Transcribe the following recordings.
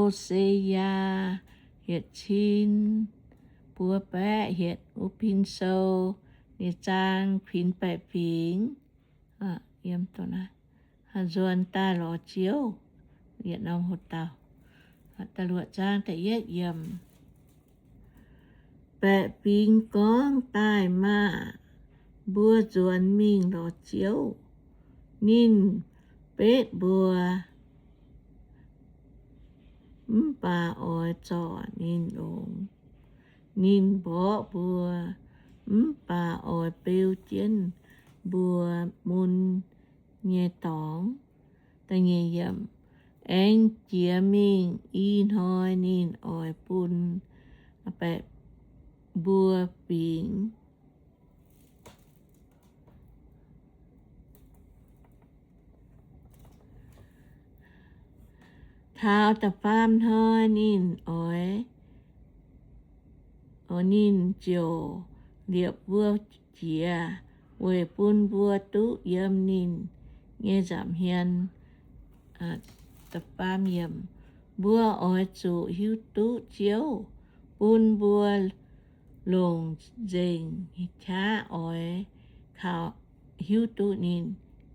Hosea yietc cin buo baeqv hietc wuov pin sou, nyei zaang pinx baeqc fingx. Nzuonx daaih lorz Ziouv. Yietc norm hoc dauh, da'luoqc zaang da'yietv yiemc. Baeqc fingx gorngv daaih maah! Mbuo nzuonx mingh lorz Ziouv. Ninh betv mbuo, mv baac oix zorc ninh longx. Ninh mborqv mbuo, mv baac oix beu jienv mbuo mun nyei dorngx. Aengx jiex mingh i hnoi ninh oix bun mbuo fingx. Taux da'faam hnoi ninh oix, ninh ziouc liepc mbuo jiex weic bun mbuo duqv yiem ninh nyei nza'hmien. Mbuo oix zuqc hiuv duqv Ziouv, bun mbuo longc nzengc qaqv oix kaux hiuv duqv ninh.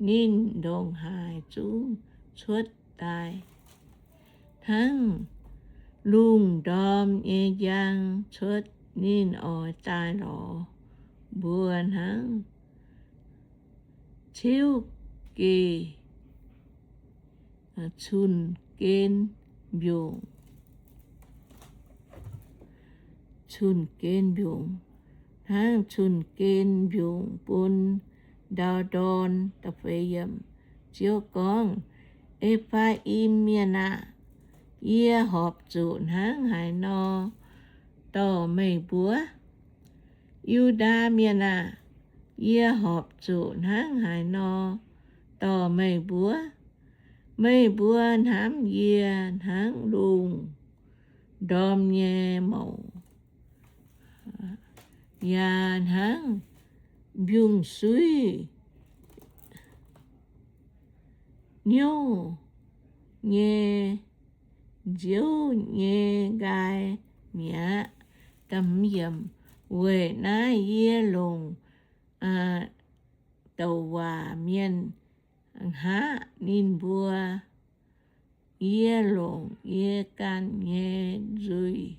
Ninh ndongc haaix zungv cuotv daaih hnangv lungh ndorm nyei njang cuotv. Ninh oix daaih lorz mbuo hnangv ciuv geh cun-gen mbiungc, cun-gen mbiungc, hnangv cun-gen mbiungc bun ndau ndorn. Ziouv gorngv, E^faa^im Mienh aah! Yie horpc zuqc hnangv haaix nor dorh meih mbuo? Yu^ndaa Mienh aah! Yie horpc zuqc hnangv haaix nor dorh meih mbuo? Meih mbuo hnamv yie hnangv lungh ndorm nyei mouc, yaac hnangv mbiungc-suiv nyouv nyei nziouv nyei nqaai mi'aqv. Weic naaiv yie longc douc waac mienh hngaqv ninh mbuo. Yie longc yie ganh nyei nzuih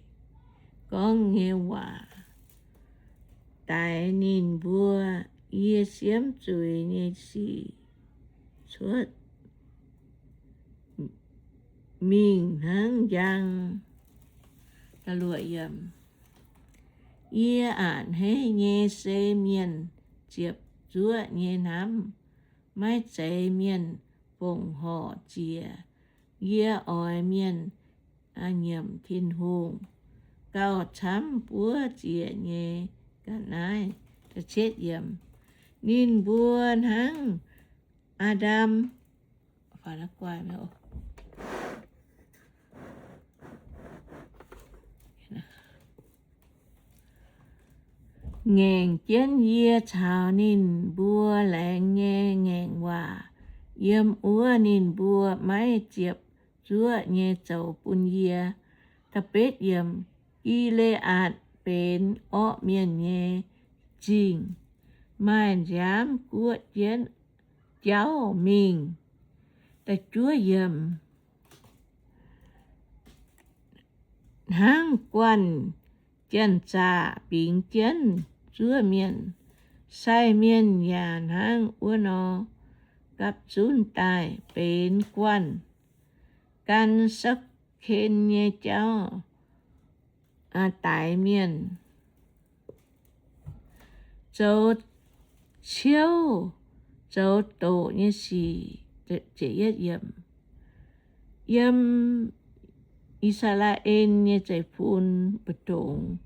gorngv nyei waac daix ninh mbuo. Yie siemv zuiz nyei sic cuotv mingh hnangv njang. Yie a'hneiv nyei se mienh ziepc zuoqv nyei hnamv, maiv zeiz mienh fongc horc ziec. Yie oix mienh nyiemc Tin-Hungh gauh camv buov ziec nyei ga'naaiv. Ninh mbuo hnangv Aa^ndam ngaengc jienv yie caux ninh mbuo laengz nyei ngaengc waac. Yiem wuov ninh mbuo maiv ziepc zuoqv nyei zoux bun yie. Gi^le^aatc benx orqv mienh nyei zingh, maaih nziaamv guoqv jienv jauv mingh. Hnangv guanh janx-zaqc bingx jienv zuov mienh, sai mienh yaac hnangv wuov nor gapv zunv daaih benx guanh gan Sakv^ken nyei jauv daix mienh. Zoux ciouv, zoux doqc nyei sic. Yiem I^saa^laa^en nyei zeiv-fun mbu'ndongx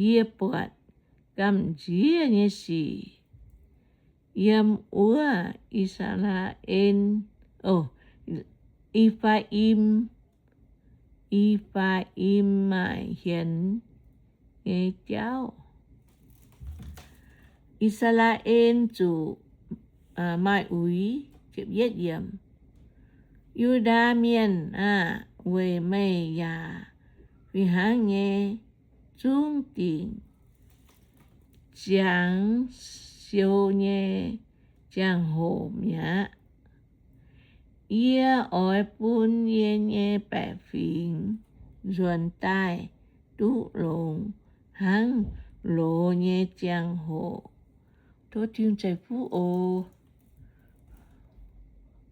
yie buatc gamh nziev nyei sic. Yiem wuov I^saa^laa^en, o, E^faa^im, E^faa^im maaih hienx nyei jauv. I^saa^laa^en zuqc maaih uix. Yu^ndaa Mienh aah! weic meih yaac fih hnangv nyei zungv dingc ziangx siou nyei ziangh hoc mi'aqv. Yie oix bun yie nyei baeqc fingx nzuonx daaih duqv longx hnangv loz nyei ziangh hoc. Tov Tin-Hungh ceix fuqv oc.